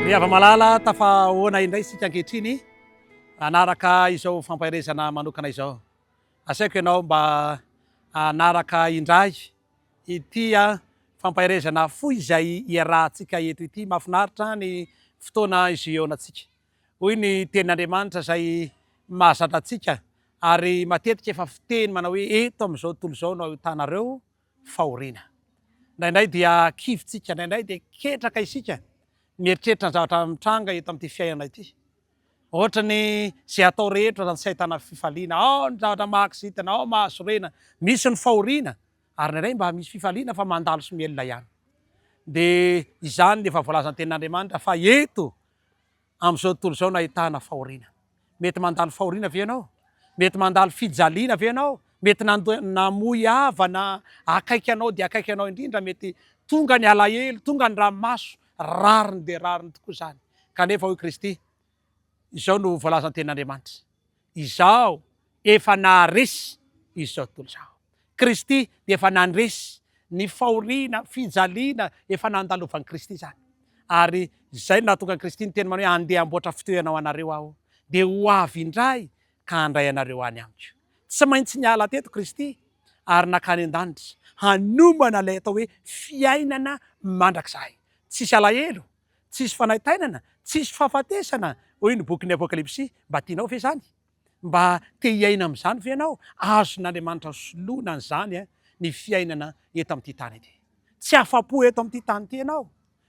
Ry hava-malala, tafahoana indray isika ankehitriny hanaraka izao fampaherezana manokana izao. Asaiko ianao mba hanaraka indray ity fampaherezana fohy izay iarahantsika eto ity. Mahafinaritra ny fotoana izay ihaonantsika. Hoy ny tenin'Andriamanitra izay mahazatra antsika ary matetika efa fiteny manao hoe eto amin'izao tontolo izao no ahitanareo fahoriana. Indraindray dia kivy tsika, indraindray dia ketraka isika mieritreritra ny zavatra mitranga eto amin'ity fiainana ity. Ohatra ny izay atao rehetra raha tsy ahitana fifaliana, ao ny zavatra mahakizitina, ao mahasorena, misy ny fahoriana ary indraindray mba misy fifaliana fa mandalo sy mihelina ihany. Dia izany ny efa voalazan'ny tenin'Andriamanitra fa eto amin'izao tontolo izao no ahitana fahoriana. Mety mandalo fahoriana ve ianao? Mety mandalo fijaliana ve ianao? Mety namoy havana akaiky anao dia akaiky anao indrindra, mety tonga ny alahelo, tonga ny ranomaso, rariny dia rariny tokoa izany. Kanefa hoy Kristy, izao no voalazan'ny tenin'Andriamanitra, Izaho efa naharesy izao tontolo izao. Kristy dia efa nandresy ny fahoriana, fijaliana efa nandalovan'i Kristy izany. Ary izay no nahatonga an'i Kristy niteny manao hoe andeha hamboatra fitoerana ho anareo Aho, dia ho avy indray ka handray anareo any amiko. Tsy maintsy niala teto Kristy ary nankany an-danitra hanomana ilay atao hoe fiainana mandrakizay. Tsisy alahelo, tsisy fanaintainana, tsisy fahafatesana, hoy ny bokin'ny Apokalypsy. Mba tianao ve izany? Mba te hiaina amin'izany ve ianao? Azon'Andriamanitra soloina an'izany ny fiainana eto amin'ity tany ity. Tsy afa-po eto amin'ity tany ity ianao,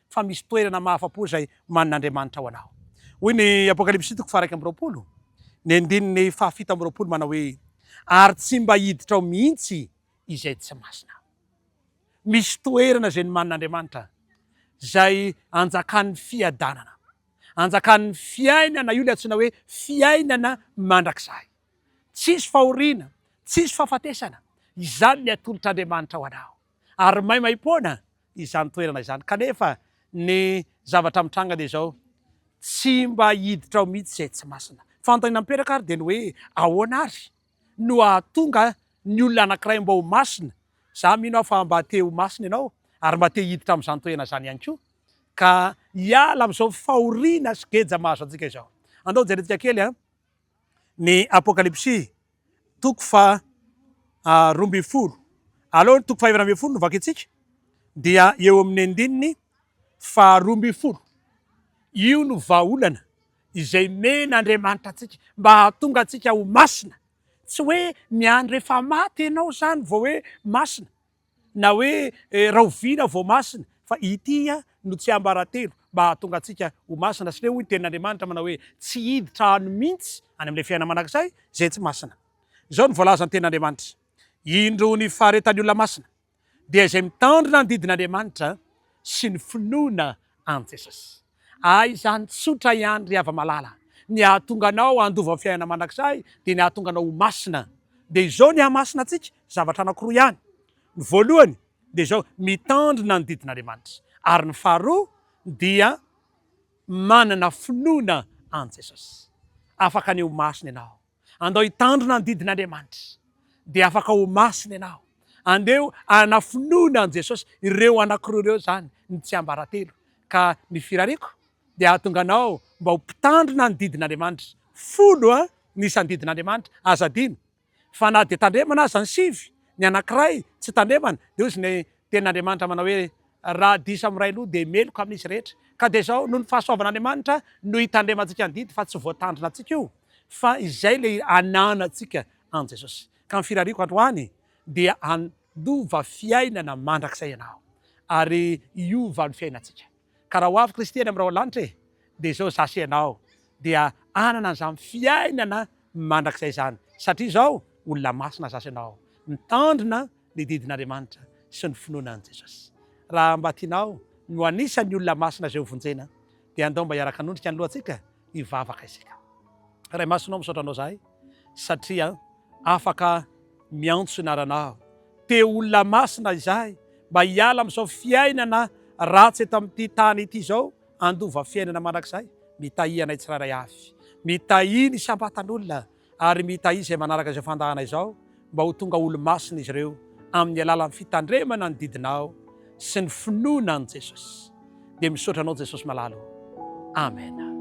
fa misy toerana mahafa-po izay omanin'Andriamanitra ho anao. Hoy ny Apokalypsy toko faha-21, ny andininy faha-27 manao hoe, Ary tsy mba hiditra ao mihitsy izay tsy masina. Misy toerana izay nomanin'Andriamanitra, izay anjakan'ny fiadanana. Anjakan'ny fiainana, io ilay antsoina hoe fiainana mandrakizay. Tsisy fahoriana, tsisy fahafatesana, izany ny atolotr'Andriamanitra ho anao. Ary maimaimpoana izany toerana izany. Kanefa ny zavatra mitranga dia izao, tsy mba hiditra ao mihitsy izay tsy masina. Fanontaniana mipetraka ary dia ny hoe, ahoana ary no hahatonga ny olona anankiray mba ho masina? Za mino aho fa mba te ho masina ianao ary mba te hiditra amin'izany toerana izany ihany koa. Ka hiala amin'izao fahoriana sy geja mahazo antsika izao. Andao jerentsika kely an, ny Apokalypsy toko faha 12. Aleo ny toko faha 14 no vakintsika, dia eo amin'ny andininy faha 12. Io no vahaolana izay men'Andriamanitra antsika mba hahatonga antsika ho masina. Tsy hoe miandry rehefa maty ianao izany vao hoe masina. na hoe rahoviana vao masina, fa ity no tsiambaratelo mba hahatonga antsika ho masina, satria hoy ny tenin'Andriamanitra manao hoe tsy hiditra any mihitsy any amin'ilay fiainana mandrakizay izay tsy masina. Izao no voalazan'ny tenin'Andriamanitra, Indro ny faharetan'ny olona masina, dia izay mitandrina ny didin'Andriamanitra sy ny finoana an'i Jesosy. Ahy izany tsotra ihany ry hava-malala, ny hahatonga anao handova fiainana mandrakizay dia ny hahatonga anao ho masina. Dia izao ny hahamasina antsika, zavatra anankiroa ihany. Ny voalohany dia izao, mitandrina ny didin'Andriamanitra. Ary ny faharoa dia manana finoana an'i Jesosy. Afaka ny ho masina ianao. Andao hitandrina ny didin'Andriamanitra, dia afaka ho masina ianao. Andeha hanana finoana an'i Jesosy. Ireo anankiroa ireo izany ny tsiambaratelo. Ka ny firariako dia hahatonga anao mba ho mpitandrina ny didin'Andriamanitra. Folo ny isan'ny didin'Andriamanitra, aza adino. Fa na dia tandremana aza ny sivy, ny anankiray tsy tandremana, dia hozy ny tenin'Andriamanitra manao hoe, Raha diso amin'ny iray loha dia meloka amin'izy rehetra. Ka dia izao, noho ny fahasoavan'Andriamanitra no hitandremantsika ny didy fa tsy voatandrina antsika io, fa izay ilay ananantsika an'i Jesosy. Ka ny firariako androany dia handova fiainana mandrakizay ianao, ary hiova ny fiainantsika. Ka raha ho avy Kristy any amin'ny rahona lanitra e, dia izao za sy ianao dia hanana an'izany fiainana mandrakizay izany, satria izao olona masina za sy ianao, mitandrina ny didin'Andriamanitra sy ny finoana an'i Jesosy. Raha mba tianao ny ho anisan'ny olona masina izay hovonjena, dia andao mba hiaraka hanondrika ny lohantsika hivavaka isika. Ray Masina ô, misaotra Anao izahay satria afaka miantso ny anaranao. Te ho olona masina izahay mba hiala amin'izao fiainana ratsy eto amin'ity tany ity izao, handova fiainana mandrakizay. Mitahia anay tsirairay avy. Mitahia ny isam-batan'olona ary mitahia izay manaraka izao fandahana izao mba ho tonga olo-masina izy ireo amin'ny alalan'ny fitandremana ny didinao sy ny finoana an'i Jesosy. Dia misaotra anao Jesosy malala o. Amena.